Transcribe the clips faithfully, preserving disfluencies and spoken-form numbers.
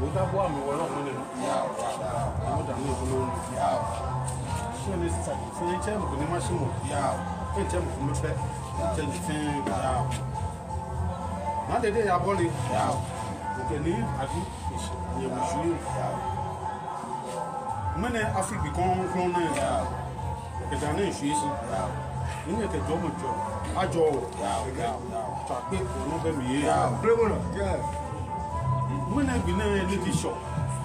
Oda bua mi wolo mɔ nɛ. Yao, yao, yao. Oda mi wolo. Yao. Shi ni sisa, shi ni tsɛ mɔ ko ni mashi mɔ. Yao. Ni tsɛ mɔ ko mipɛ. Yao. Tsɛ ni fɛɛ. Yao. Naa Dede yabɔle. Yao. Okɛ Nii Adu, nyɛ musu. Yao. Ŋmɛnɛ afi gbi krɔŋkrɔŋ nɛ. Yao. Okɛ daa nɛɛ shwie shi. Yao. Ni nyɛkɛ jɔɔmɔ jɔɔ. Ajɔɔ. Yao, yao, yao. Tswa kpee, wɔnɔ bɛ mli yɛ. Yao. Ŋmɛnɛ gbi nɛɛ ni ji Shɔ.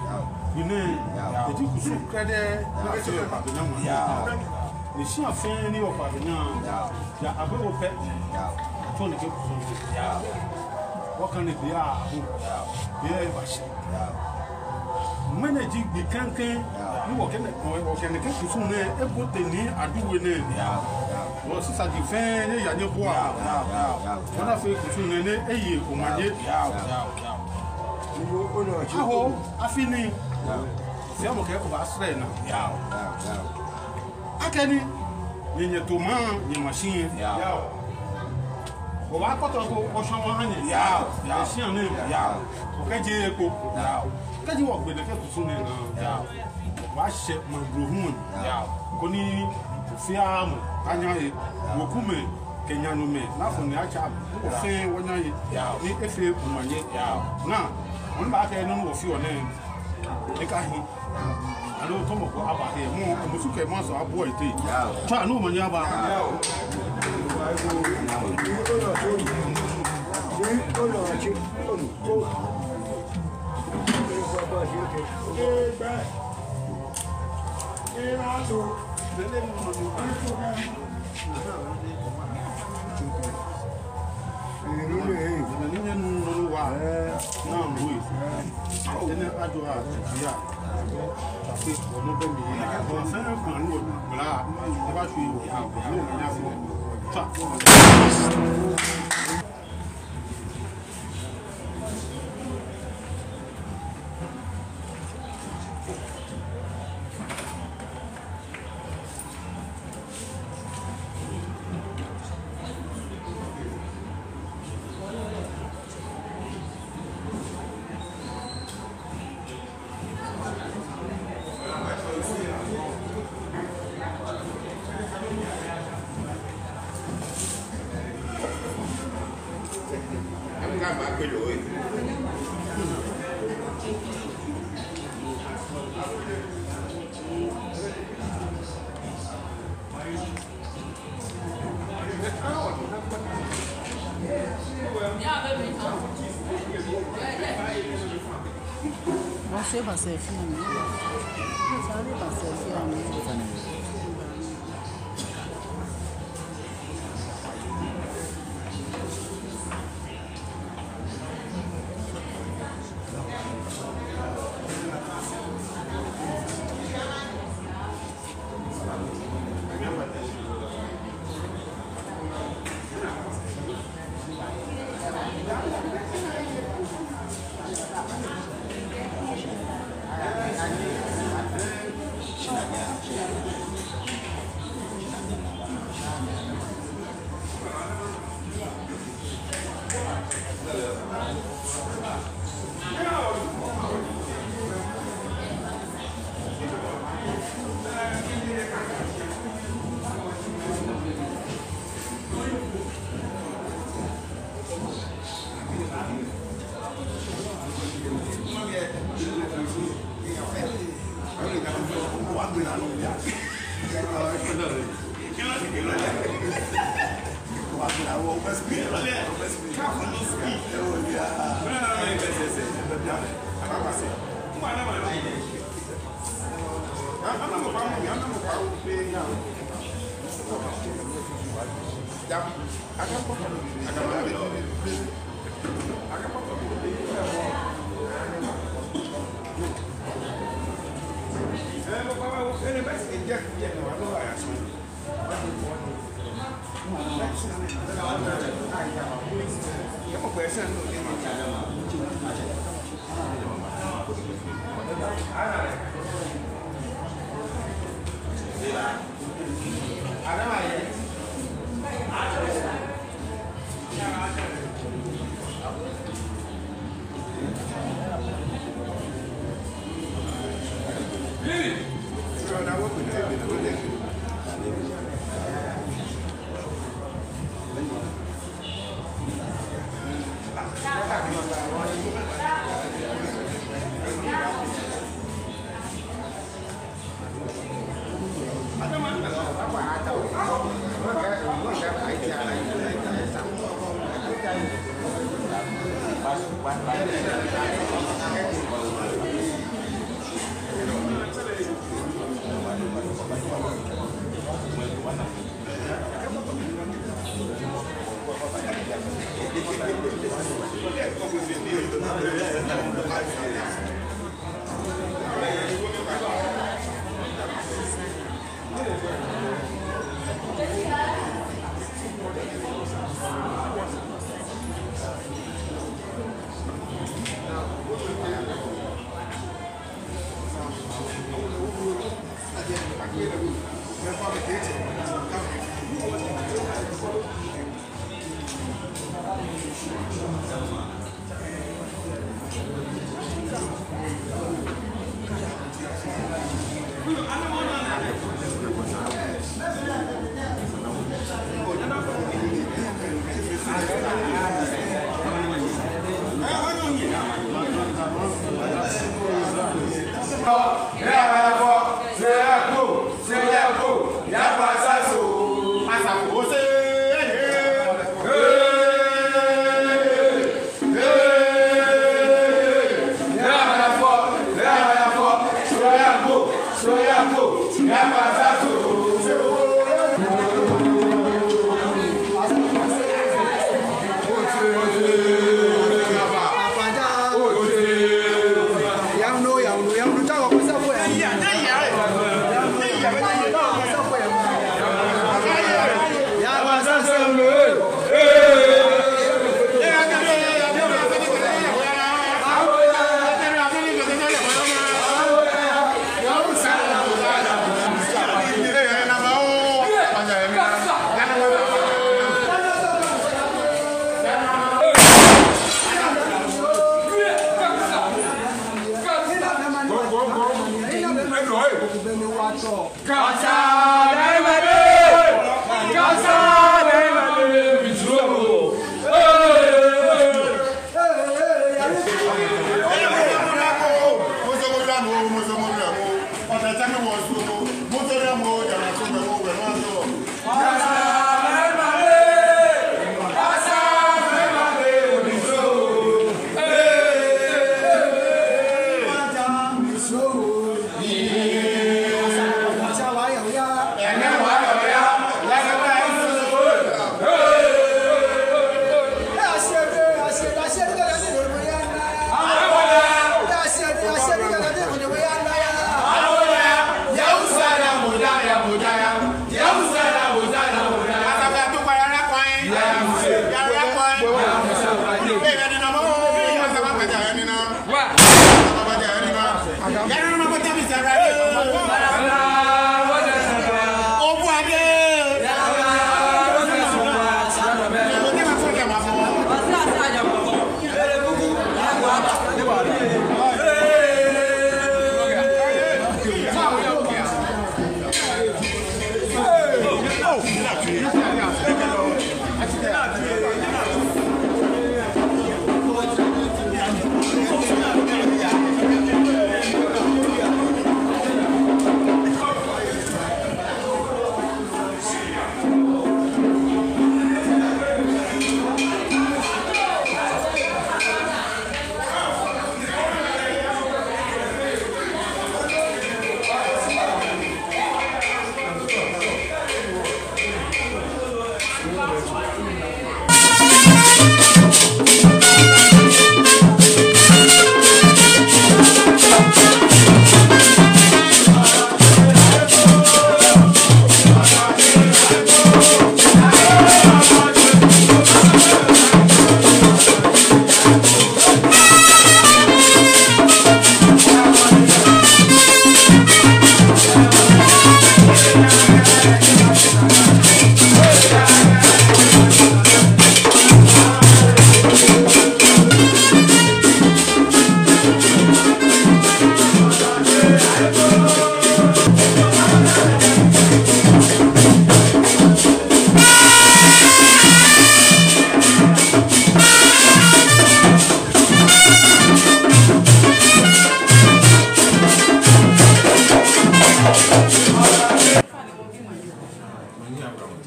Yao. Gbi nɛɛ. Yao. Eji kusum krɛdɛɛ. Yao. Ni kɛ sɛ ba bi na mɔ. Yao. Ni shia fɛɛ ni yɔɔ ba bi na. Yao. Ja agbɛnɛ wɔpɛ. Yao. Tsɔ nɛkɛ kusum. Yao. Wɔkane biɛ ahu. Yao. Biɛ eba shi. Yao. Ŋmɛnɛ ji gbi klɛŋklɛŋ. Yao. Ni wɔkɛ nɛ, wɔkɛ nɛkɛ kusum nɛɛ ebote Nii Adu we nɛɛ. Yao. Yao. Wɔ sisa ji fɛɛ ni yaa nyɛbua. Yao. Yao. Yao. Wɔna fɛɛ kusum nɛɛ ni eye omanye. Yao. Yao. Yao. Aho, afi nɛɛ. Yao. Fɛɛ mɔ kɛ ko ba srɛ naa. Yao. Yao. Yao. Akɛni, nyɛ nyɛto maŋ, nyɛ mashi. Yao. Wɔbaakpɔtɔ ko, wɔshɔ wɔha nyɛ. Yao, yao. Shia nɛɛ. Yao. Wɔkɛje kpo. Yao. Kɛji wɔgbe nɛkɛ kusum nɛɛ naa. Yao. Wɔbaashɛ maŋ bro hu. Yao. Koni, fɛɛ mɔ, anya ye. Yao. Wɔkumɛi, kɛ nyɛmɛi, naa fɔ ni atsa. Yao. Fɛɛ wɔnya ye. Yao. Ni efee omanye. Yao. Naa, wɔbaakɛ nɔ ni wɔfeɔ nɛɛ. Eka hi. Aloo tɔmɔ ko aba he, mɔ, mɔ su kɛ mɔ sɔ abɔ ete. Yao. Tswa, ni omanye aba. Yao. Você vai ser filho meu? Você vai ser filho meu?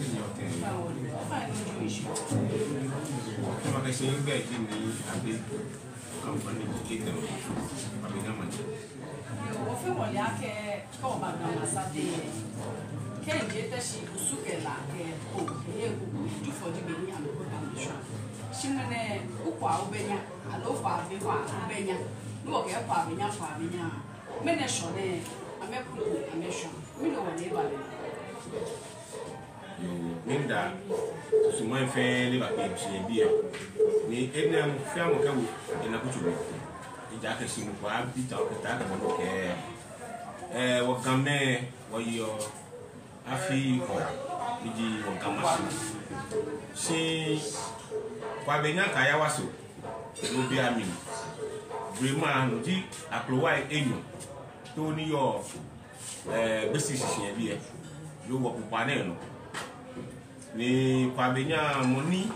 Kɛ makɛɛ shi migbɛi ji Nii Abei Okafor ni ji Etɛŋ, Kwabenya Maŋtsɛ. Wɔfɛɛ wɔle akɛ, kɛ oba Ga maŋ sane, kɛ ŋje Teshie, Osu kɛ La kɛ Ho, kɛ Ewe, Jufɔ ji mɛi ni amɛkɔ Ga maŋ shwa. Shi ŋmɛnɛ, okwɛ Obenya, aloo okwɛ Abei, okwɛ Obenya. Ni wɔkɛɛ Kwabenya, Kwabenya. Mɛni shɔ nɛ, amɛkɔ, amɛshwa. Mɛni wɔle eba lɛ? Yoo, miida susumai fɛɛ ni eba kpee shi yɛ biɛ. Ni enɛ mɔ fɛɛ mɔ kɛwo ena kutso mli. Ejaakɛ shi mɔ ko abi ta okɛ ta kɛ mɔ nɔ kɛ. Ɛɛ, wɔ Gamɛi, wɔyeɔ afi kɔ, ni ji wɔ Ga Mashi. Shi Kwabenya kɛ Ayawaso, no biɛ mli. Blema no ji akrowai enyɔ. Too ni yɔɔ, ɛɛ, Gbese shishi yɛ biɛ. Yɔɔ wɔ kpokpaa nɛɛ nɔ. Ni Kwabenya mɔ ni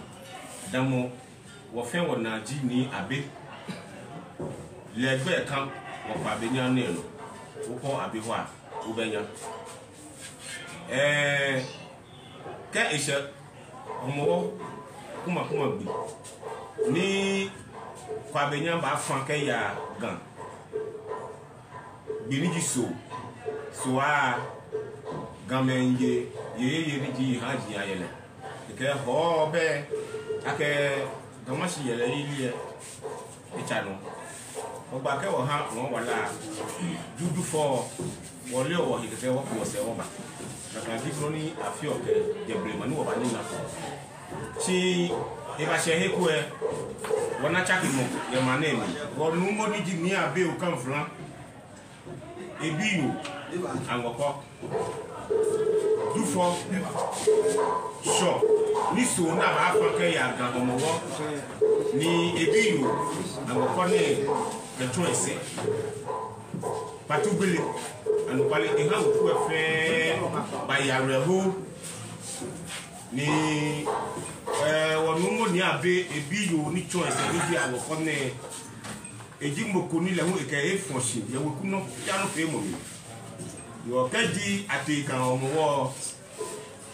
damɔ wɔfɛɛ wɔnaa ji Nii Abei. Lɛ egbɛi kã wɔ Kwabenya nɛɛ nɔ. Okɔ Abei hɔ a, obɛnya. Ɛɛ, kɛ eshɛ Hɔmɔwɔ kumakuma gbi ni Kwabenya baafã kɛya Ga. Gbi ni ji Soo, Soo aa, Gamɛi ye, ye, ye, ye ni ji haaji ayɛlɛ. Kɛkɛ Hɔɔ bɛ, akɛ Ga Mashi yɛlɛ yeli lɛ, etsa nɔ. Wɔgba kɛ wɔha wɔwala, Jufɔ, wɔleɔ wɔhe kɛkɛ wɔku wɔsɛɛ wɔba. Nakai ji nɔ ni afeɔ kɛjɛ blema ni wɔbanina. Shi ebashɛ he ko lɛ, wɔna tsakemɔ yɛ maŋ nɛɛ mli. Wɔnuumo ni ji Nii Abei Okafor, ebiyoo Aŋɔkɔ. Jufɔ, Shɔ, ni Soo naa baafã kɛya Ga Hɔmɔwɔ, ni ebiyoo Aŋɔkɔ nɛɛ kɛtsɔ esɛɛ. Patu gbele, anɔkwale, eha weku lɛ fɛɛ baya awerɛho. Ni, ɛɛ, wɔnuumo Nii Abei, ebiyoo ni tsɔ esɛɛ ni ji Aŋɔkɔ nɛɛ, eji mɔ ko ni lɛ hu ekɛ efɔ̃ shi yɛ weku nɔ fɛɛ nɔ feemɔ mli. Yoo, kɛji atee Ga Hɔmɔwɔ,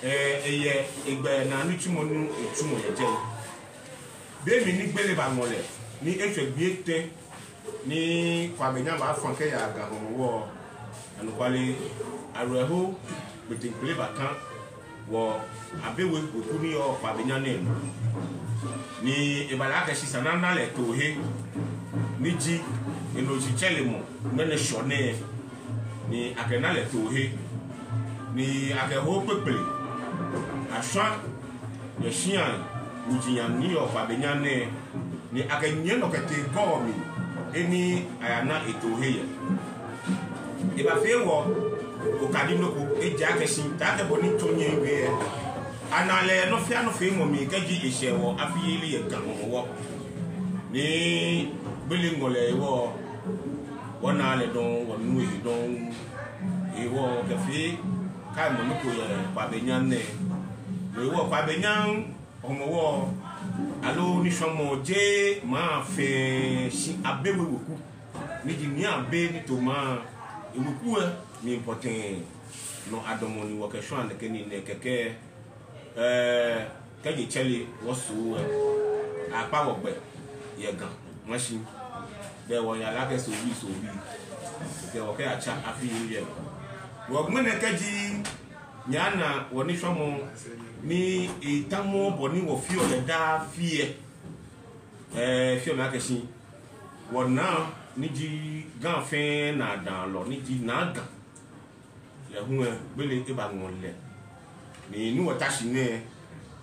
ɛɛ, eyɛ egbɛnaa nitsumɔ ni etsuɔ yɛ jɛi. Be mli ni gbele baŋɔ lɛ, ni eshwɛ gbii etɛ, ni Kwabenya baafã kɛya Ga Hɔmɔwɔ, anɔkwale, awerɛho kpeteŋkpele bakã wɔ Abeiwe weku ni yɔɔ Kwabenya nɛɛ nɔ. Ni ebale akɛ shi esa ni ana lɛ toohe, ni ji enɔ shitsɛremɔ ŋmɛnɛ Shɔ nɛɛ, ni akɛna lɛ toohe, ni akɛho kpekple ashwã yɛ shia wuji ni yɔɔ Kwabenya nɛɛ, ni akɛnyiɛ nɔ kɛtee gɔŋ mli, he ni ayana etoohe yɛ. Ebafee wɔ okadi nɔ ko, ejaakɛ shi taakɛ bɔ ni tsɔ nyɛ wie lɛ, anaa lɛ nɔ fɛɛ nɔ feemɔ mli kɛji eshɛ wɔ afi yeli yɛ Ga Hɔmɔwɔ. Ni gbele ŋɔ lɛ hewɔ, wɔnaa lɛ dɔŋŋ, wɔnuuu ehe dɔŋŋ. Hewɔ wɔkɛfee kaimɔ nɔ ko yɛ Kwabenya nɛɛ. Hewɔ Kwabenya Hɔmɔwɔ, aloo nishwamɔ, jeee maŋ fɛɛ, shi Abeiwe weku, ni ji Nii Abei ni to maŋ, eweku lɛ mli pɔtɛɛ nɔ adamɔ ni wɔkɛshwã nɛkɛ nii nɛɛ kɛkɛ. Ɛɛ, kɛji etsɛre wɔ Soo lɛ, akpa wɔ gbɛ yɛ Ga Mashi. Bɛ wɔyala akɛ Soobii, Soobii. Kɛ wɔkɛyatsa afi yeli lɛ. Wɔ ŋmɛnɛ kɛji nyɛna wɔ nishwamɔ ni etamɔ bɔ ni wɔfeɔ lɛ daa afi lɛ, ɛɛ, feɔ mi akɛ shi wɔnaa ni ji Ga fɛɛ naadaalɔ, ni ji Naa Ga, lɛ hu lɛ, gbele ebaŋɔ lɛ. Ni, ni wɔta shi nɛɛ,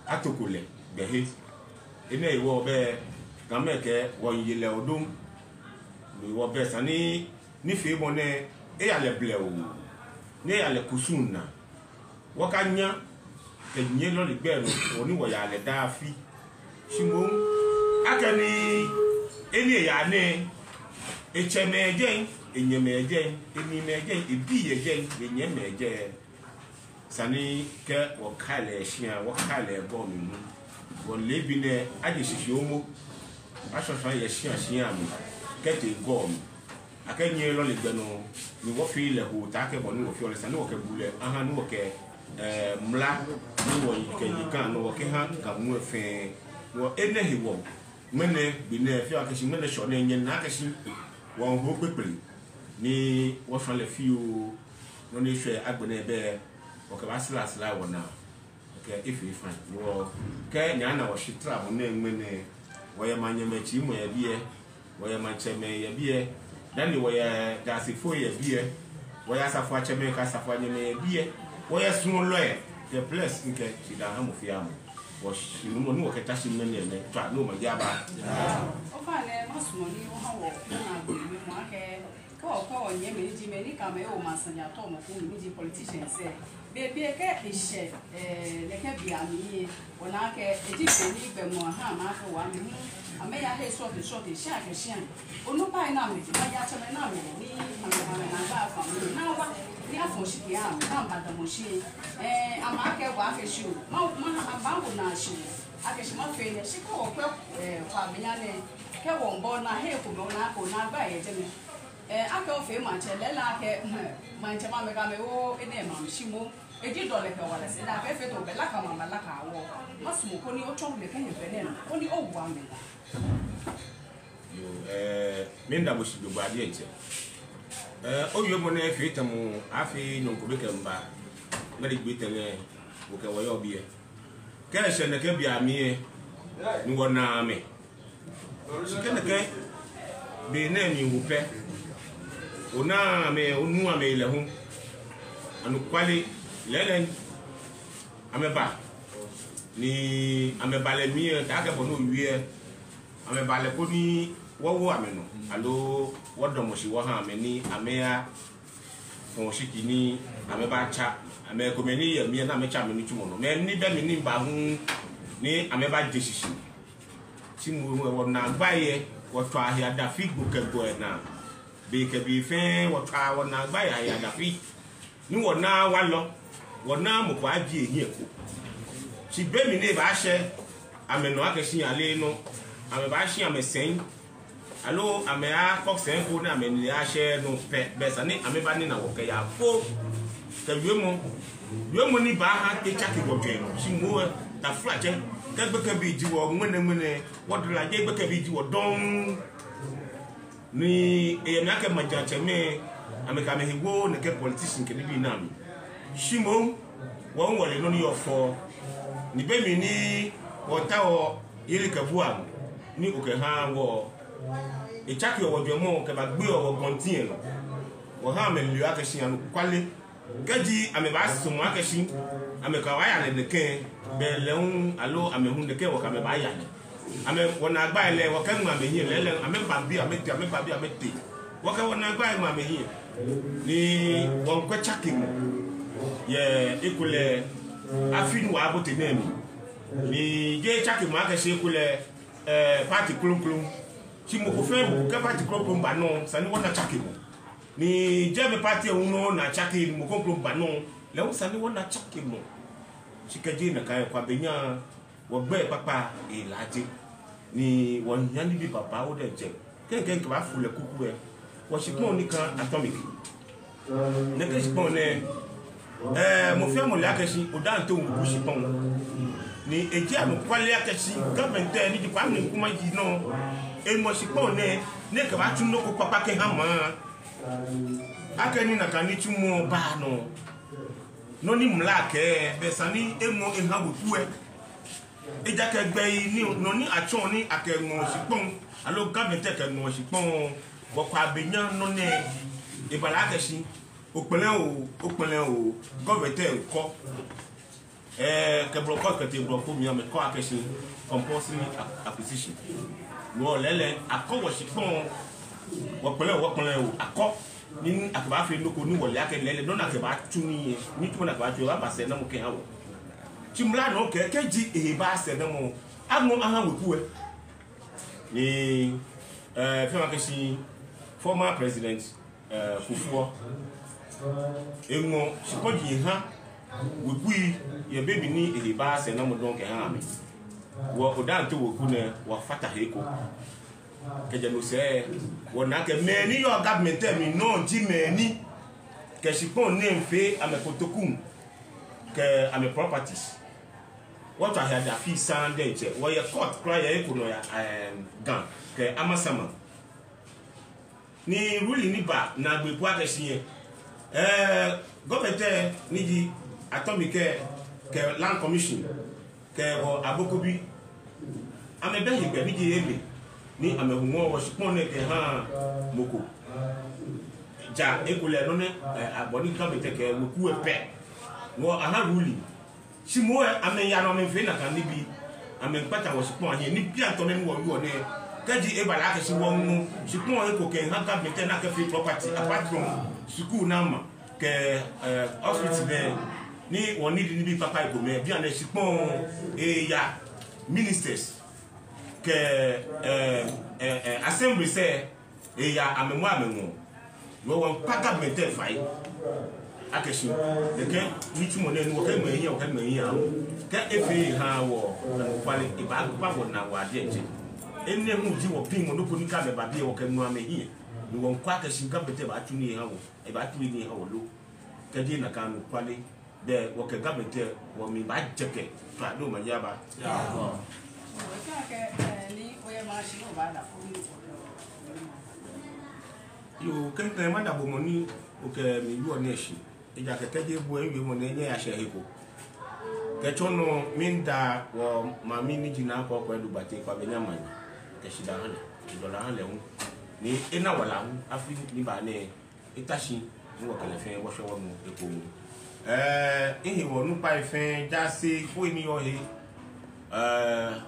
atoko lɛ gbɛhe. Enɛ hewɔ bɛ Gamɛi kɛɛ wɔŋye lɛ odom. Ni hewɔ bɛ esa ni nifeemɔ nɛɛ eya lɛ blɛoo, ni eya lɛ kusum naa. Wɔkanya kɛnyiɛ lɔle gbɛ nɔ, hewɔ ni wɔyaa lɛ daa afi. Shi moŋ, akɛni he ni eyaa nɛɛ, etsɛmɛi yɛ jɛi, enyɛmɛi yɛ jɛi, eniimɛi yɛ jɛi, ebii yɛ jɛi, enyɛmimɛi yɛ jɛi. Esa ni kɛ wɔkai lɛ shia, wɔkai lɛ gɔŋ mli hu. Wɔle biɛ nɛɛ, aje shishi momo, ashwashwa yɛ shia shia mli kɛtee gɔŋ mli. Akɛnyiɛ lɔle gbɛ nɔ, ni wɔfee lɛ hoo taakɛ bɔ ni wɔfeɔ lɛ, esa ni wɔkɛ bulɛ aha ni wɔkɛ eh, mla ni wɔkɛyi Ga nɔ wɔkɛha Ga muu lɛ fɛɛ. Wɔ enɛ hewɔ, ŋmɛnɛ gbi nɛɛ, fɛɛ akɛ shi ŋmɛnɛ Shɔ nɛɛ nyɛna akɛ shi wɔho kpekple ni wɔshwa lɛ fioo, nɔ ni eshwɛ agbɛnɛ bɛ wɔkɛbaasra sra wɔnaa. Okay, efee fine. Wɔkɛ nyɛna wɔshitramɔ nɛɛ ŋmɛnɛ, wɔyɛ manyɛmɛi tsɛmɛi yɛ biɛ, wɔyɛ maŋtsɛmɛi yɛ biɛ, dani wɔyɛ jaasefoi yɛ biɛ, wɔyɛ asafoiatsɛmɛi kɛ asafoianyɛmɛi yɛ biɛ, wɔyɛ suɔlɔi kɛ press, ŋkɛ shidaa ha mɔ fɛɛ mɔ. Wɔshishi nɔ ni wɔkɛta shi ŋmɛnɛ nɛ, tswa ni omanye aba. Ofainɛ, masumɔ ni oha wɔ, ona gbi mɔ akɛ, kɛ okwɛ wɔnyɛmimɛi ni ji mɛi ni kɛ amɛ ewo maŋ saji atɔmɔ ko mli ni ji politicians lɛ, bei pii kɛ eshɛ, eh, nɛkɛ bei amli lɛ, wɔnaa akɛ eji be ni gbɔmɛi aha amɛ akɛ wɔ amɛ hu amɛya he srɔtoi srɔtoi, shia kɛ shia. Onukpai ni amɛji, maŋtsɛmɛi ni amɛji, ni amɛ, amɛnaagba afã amɛ, ni awa, ni afɔ oshiki aha amɛ, ni amɛbadamɔ shi. Eh, amɛkɛɛ wɔ akɛ shi oo, ma, ma, amɛbawo naa shi oo, akɛ shi mafee nɛ, shi kɛ okwɛ, eh, Kwabenya nɛɛ, kɛ wɔmiiba onaa he ko mli, onaa akɛ onaagba yɛ jɛmɛ. Eh, akɛ ofee maŋtsɛ lɛɛlɛŋ akɛ, hmm, maŋtsɛmɛi amɛkɛ amɛwo enɛɛmɛi amli shi moŋ, eji dɔlɛ kɛ wala sɛɛ, ni akɛfee too bɛ laka mama laka wɔ. Masumɔ koni otsɔɔ nɛkɛ he bɛ nɛɛ, koni owo amɛ naa. Yoo, eh, miida bo shi jogbaŋŋ diɛŋtsɛ. Eh, owiemɔ nɛɛ fee tamɔ afee nyɔŋ ko be kɛ miiba, mɛni gbi tɛŋŋ okɛ wɔ yɔɔ biɛ. Kɛ eshɛ nɛkɛ bei amli lɛ, ni wɔnaa amɛ. Shi kɛ nɛkɛ be nɛɛ miiho pɛ, onaa amɛ, onuuu amɛhe lɛ hu. Anɔkwale, lɛɛlɛŋ amɛba. Ni amɛbalɛ mli lɛ, taakɛ bɔ ni owie lɛ, amɛbalɛ koni wɔwo amɛnɔ, aloo wɔdamɔ shi wɔha amɛ ni amɛya fɔ oshiki ni amɛbatsa. Amɛkomɛi ni yɔɔ mli lɛ, ni amɛtsa amɛnitsumɔ nɔ. Mɛi ni bɛ mli ni miiba hu, ni amɛbaje shishi. Shi moŋ wɔ, wɔnaagbai lɛ, wɔtswaa he adafi gbo kɛ gbo lɛ naa. Be kɛ be fɛɛ, wɔtswaa wɔnaagbai lɛ he adafi. Ni wɔnaaa walɔ, wɔnaaa mɔ ko ajie ehiɛ ko. Shi be mli ni ebaashɛ amɛnɔ akɛ shi ale nɔ, amɛbaashi amɛsɛi, aloo amɛyakɔ sɛi ko ni amɛnine ashɛ nɔ pɛ, belɛ esa ni amɛbanina wɔ kɛya fo. Kɛ wiemɔ, wiemɔ ni baaha etsake wɔjwɛŋmɔ, shi moŋ lɛ, taflatsɛ, kɛ gbekɛbii ji wɔ ŋmɛnɛŋmɛnɛ, wɔdara jeee gbekɛbii ji wɔ dɔŋŋ. Ni eyɛ mli akɛ maŋtsɛmɛi, amɛkɛ amɛhe wo nɛkɛ politician kɛ nibii nɛɛ amli. Shi moŋ, wɔ hu wɔle nɔ ni yɔɔ fɛo. Ni be mli ni wɔtaoɔ yelikɛbuamɔ ni okɛha wɔ, etsakeɔ wɔjwɛŋmɔ kɛbagbeɔ wɔ gɔnti lɛ nɔ. Wɔha amɛle akɛ shi anɔkwale, kɛji amɛbaasumɔ akɛ shi amɛkɛ wɔ baaya lɛ nɛkɛ, belɛ hu aloo amɛ hu nɛkɛ wɔkɛ amɛ baaya lɛ. Amɛ, wɔnaagbai lɛ, wɔkɛŋmɛ amɛhiɛ lɛɛlɛŋ, amɛba biɛ amɛtee, amɛba biɛ amɛtee. Wɔkɛ wɔnaagbai ŋmɛ amɛhiɛ. Ni wɔmiikwɛ tsakemɔ yɛ ekolɛ afi ni wɔbote nɛɛ mli. Ni jeee tsakemɔ akɛ shi ekolɛ, eh, party kroko. Shi mɔ ko fɛɛ mɔ ko kɛ party kroko ba nɔ, esa ni wɔna tsakemɔ. Ni jeee be party lɛ hu nɔ ni atsake ni mɔ kroko ba nɔ, lɛ hu esa ni wɔna tsakemɔ. Shi kɛji nakai lɛ, Kwabenya, wɔgbɛi kpakpa elaaje. Ni wɔhiɛ nibii babaoo diɛŋtsɛ. Kɛ mikɛɛ mikɛbaafo lɛ kuku lɛ, wɔshikpɔŋ ni ka Atomic. Nɛkɛ shikpɔŋ nɛɛ, eh, mɔ fɛɛ mɔ le akɛ shi Odante Owuku shikpɔŋ. Ni eji anɔkwale akɛ shi government lɛ ni ji Kwame Nkrumah ji nɔ, eŋɔ shikpɔŋ nɛɛ, ni ekɛbaatsu nɔ ko kpakpa kɛha maŋ. Akɛni nakai nitsumɔ baa nɔ. Nɔ ni mla kɛɛ, belɛ esa ni eŋɔ eha weku lɛ. Ejaakɛ gbɛi ni, nɔ ni atsɔɔ ni akɛŋɔ shikpɔŋ, aloo government lɛ kɛŋɔ shikpɔŋ, wɔ Kwabenya nɔ nɛɛ, ebala akɛ shi, okpɛlɛ oo, okpɛlɛ oo, government lɛ kɔ. Eh, kɛ blɔfo kɛtee blɔfo mli amɛkɔ akɛ shi compulsory ac-, acquisition. No lɛɛlɛŋ, akɔ wɔshikpɔŋ, wɔkpɛlɛ, wɔkpɛlɛ oo, akɔ. Ni akɛbaafee nɔ ko ni wɔle akɛ lɛɛlɛŋ, nɔ ni akɛbaatsu nii lɛ, nitsumɔ ni akɛbaatsu lɛ, ebaaba sɛɛnamɔ kɛha wɔ. Shi mla nɔ kɛɛ, kɛji ehe ba sɛɛnamɔ, aŋɔ aha weku lɛ. Ni, eh, fɛɛ makɛɛ shi former president, eh, Kufuor, eŋɔ shikpɔji eha wekui yɛ be mli ni ehe ba sɛɛnamɔ dɔŋŋ kɛha amɛ. Wɔ Odante weku nɛɛ, wɔfata he eko. Kɛjɛ no sɛɛ, wɔna akɛ mɛi ni yɔɔ government lɛ mli nɔ ji mɛi ni kɛ shikpɔŋ nɛɛ miifee amɛ kotoku. kɛ amɛ properties. Wɔtswa he afi saŋŋ diɛŋtsɛ. Wɔyɛ court kwraa yɛ eko nɔ yɛ, em, Ga kɛ Amasaman. Ni ruling ni ba naagbee po akɛ shi yɛ, eh, government ni ji Atomic kɛ, kɛ Land Commission kɛ wɔ Abokobi, amɛbɛ hegbɛ ni ji eme ni amɛhu wɔ shikpɔŋ nɛɛ kɛha mɔ ko. Ja ekolɛ nɔ nɛɛ, eh, abɔ ni government kɛ weku lɛ pɛ, wɔ aha ruling. Shi moŋ lɛ, amɛya nɔ amɛfee nakai nibii, amɛkpata wɔ shikpɔŋ ahiɛ, ni bianɛ tɔɔ nɛɛ ni wɔyɔɔ nɛɛ, kɛji eba lɛ akɛ shi wɔŋɔ shikpɔŋ lɛ eko kɛha government ni akɛfee property, apart from school ni ama, kɛ, eh, hospital nɛɛ, ni wɔ need nibii kpakpai komɛi, bianɛ shikpɔŋ lɛ eya, ministers kɛ, eh, eh, eh, assemblies lɛ, eya amɛmɔ amɛŋɔɔ. Wɔ wɔŋkpa government lɛ fai akɛ shi nɛkɛ nitsumɔ nɛɛ ni wɔkɛŋmɛ hiɛ, wɔkɛŋmɛ hiɛ awo, kɛ efee eha wɔ, anɔkwale, ebaagba wɔnaa waa diɛŋtsɛ. Enɛ hu ji wɔpiŋmɔ, nɔ ko ni kɛ amɛba biɛ wɔkɛnu amɛhiɛ. Ni wɔŋkpa akɛ shi government lɛ baatsu nii eha wɔ, ebaatsu nii eha wɔ lo. Kɛji nakai anɔkwale, belɛ wɔkɛ government lɛ wɔmli baajɛkɛ, twa do ma yaba. Yoo, klɛŋklɛŋ mada bo mɔ ni okɛ mi wieɔ nɛɛ shi. Ejaakɛ kɛji ebu ewiemɔ nɛɛ, nyɛyashɛ he ko. Kɛtsɔ nɔ, miida wɔ mami ni ji Naa Kɔkɔɛ Dugbate Kwabenya Manyɛ, kɛ shidaa ha lɛ, edɔla ha lɛ hu. Ni ena wala hu afi ni ba nɛɛ, eta shi ni wɔkɛ lɛ fɛɛ wɔshɛ wɔnu ekoŋŋ. Ɛɛ, miihi wɔnukpai fɛɛ, jaasefoi ni yɔɔ he, ɛɛ,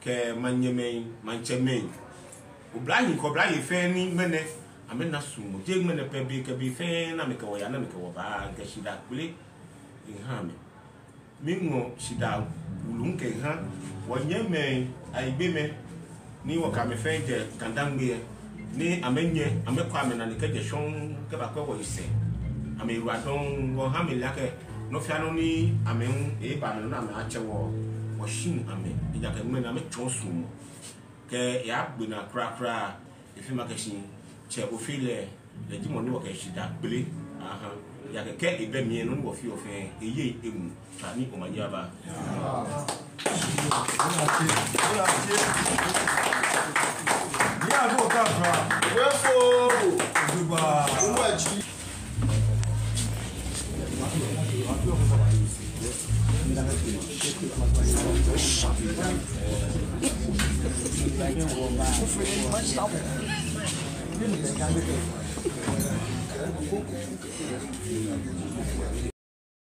kɛ maŋnyɛmɛi, maŋtsɛmɛi, oblahii kɛ oblayei fɛɛ ni ŋmɛnɛ amɛna suɔmɔ, jeee ŋmɛnɛ pɛ, be kɛ be fɛɛ ni amɛkɛ wɔ yaa, ni amɛkɛ wɔ baa, mikɛ shidaa kpele miiha amɛ. Miiŋɔ shidaa wulu hu kɛha wɔnyɛmimɛi Ayigbemɛi ni wɔkɛ amɛ fɛɛ jɛ Ga-Dangme lɛ, ni amɛnyɛ amɛkɔ amɛnane kɛjɛ shɔŋŋ kɛbakwɛ wɔyisɛɛ. Amɛyiwaladɔŋŋ, wɔha amɛle akɛ nɔ fɛɛ nɔ ni amɛ hu eba amɛnɔ ni amɛaatsɛ wɔ, wɔshiŋ amɛ. Ejaakɛ ŋmɛnɛ amɛtsɔɔ suɔmɔ kɛ eyaagbe naa kwraa kwraa. Efee makɛɛ shi Tsɛ Ofe lɛ, lɛ ji mɔ ni wɔkɛ shidaa kpele aha. Ejaakɛ kɛ ebɛ mli lɛ, nɔ ni wɔfeɔ fɛɛ, eye emuu. Tswa ni omanye aba.